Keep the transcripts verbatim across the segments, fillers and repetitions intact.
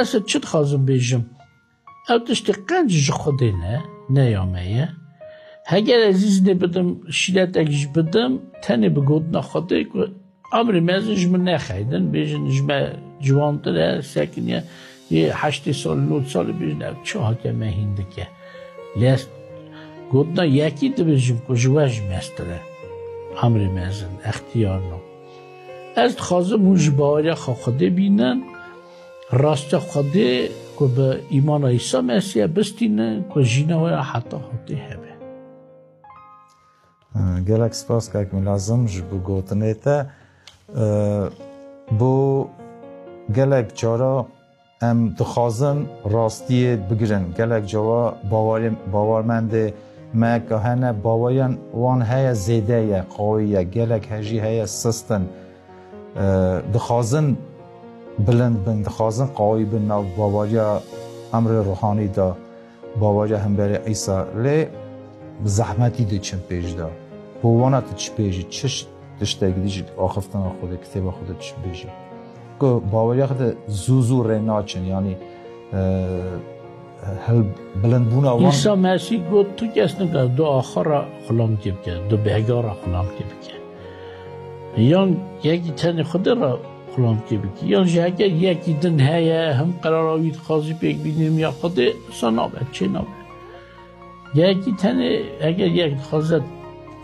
Ez çi dixwazim bêjim? Ew tiştê qenc ji Xwedê ne, ne ya me ye. Heger ez îznê bidim, şîretek jî bidim, tenê bi gotina Xwedê ku emrê mezin ji min nexeydin, bêjin ji me ciwantir e, sekiniye, yê heştê salî, nod salî bêjin, ev çi hatiye me hîn dike. Lê ez gotina yekî dibêjim ku ji we jî mestir e. Emrê mezin, extiyar no. Ez dixwazim hûn ji baweriya xwe Xwedê bînin, rastiya Xwedê ku bi îmana Îsa Mesîh bistînin, ku jîna we ya heta hatê hebe. Gelek spas kak Milazim ji bo gotinê te. Bo gelek cara em dixwazin rastiyê bigirin. Gelek cara bawarê-, bawarmendê me ke hene baweriyan wan heye zêde ye, qawî ye. Gelek he jî heye sist in. E, dixwazin bilind bin, dixwazin qawî bin nav baweriya emrê ruhanî de, baweriya hemberê Îsa. Lê bi zehmetî diçin pêş de. Bo wana tu çi pêjî, çi ş-, tiştek dî ji axiftina Xwedê, kitêba Xwedê tu çi pêjî? Ku baweriya Xwedê zû zû rê naçin, yanî, e, hil-, bilindbûna wan. Îsa Mesîh got, tu kes nikare du axa re xulamkî bike, du bêhga re xulamkî bike. Yan yekî tenê Xwedê re xulamkî bike. Yan jî heger yekî din heye, him qerara wî dixwazî pêk bînî him ya Xwedê, wisa nabe, çê nabe. Yekî tenê, heger yek dixwaze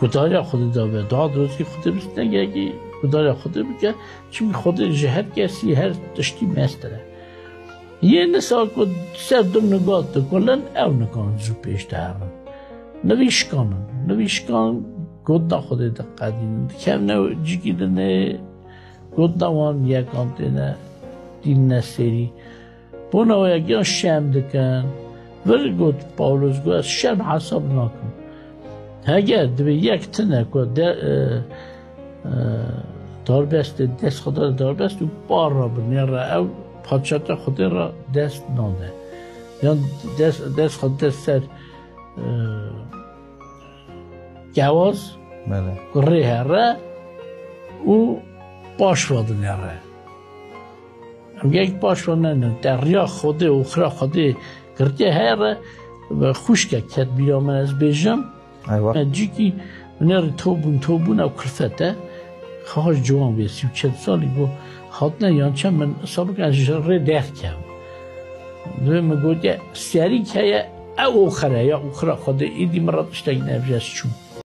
guhdariya Xwedê de be, daha dirozî Xwedê bistîne, yekî guhdariya Xwedê bike, çimkî Xwedê ji her kesî, her tiştî mestir e. Yê nisa ku ser du nigat dikulin, ew nikan zû pêş diherin. Nivîşkan in. Nivîşkan gotina Xwedê diqedînin. Dikevine cîkî dinê, gotina wan yekan têne, tînine serî. Bona we giyan şem dikin. Vir got Pawlos, got, ez şem hesab nakim. Heger divê yek tine ku de, e, e, darbestê, dest xwe da darbest û par re binêre, ew padşata Xwedê re dest nade. Yan dest, dest xwe dest ser, e, gewaz, Bele. Rê here û paş ve dinêre. Em gelek paş ve nenin. Te riya Xwedê û xira Xwedê girtiye here, ve xwişke ket bîra min ez bêjim. Eywa. Me cîkî binêrî to bûn, to bûn ew kulfet e. Xaş ciwan bê, sî û çend salî bû. Hatine yan çend min hesab bikin, ez ji rê derkevim. Divê min gotiye, serî heye, ew oxir e ya, oxira Xwedê, êdî min re tiştek nebêje, ez çûm.